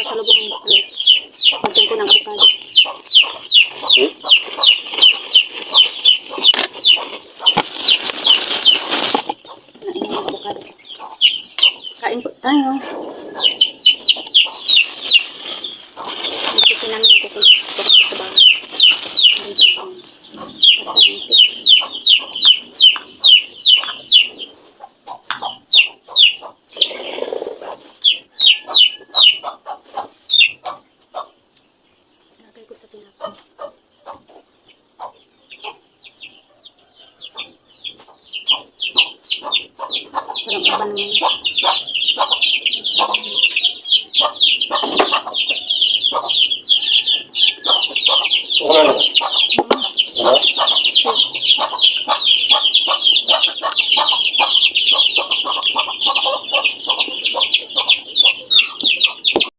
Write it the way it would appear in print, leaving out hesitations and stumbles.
Pasalubong ni Mr. Pagkain ko ng avocado. Kain ng avocado. Kain po tayo.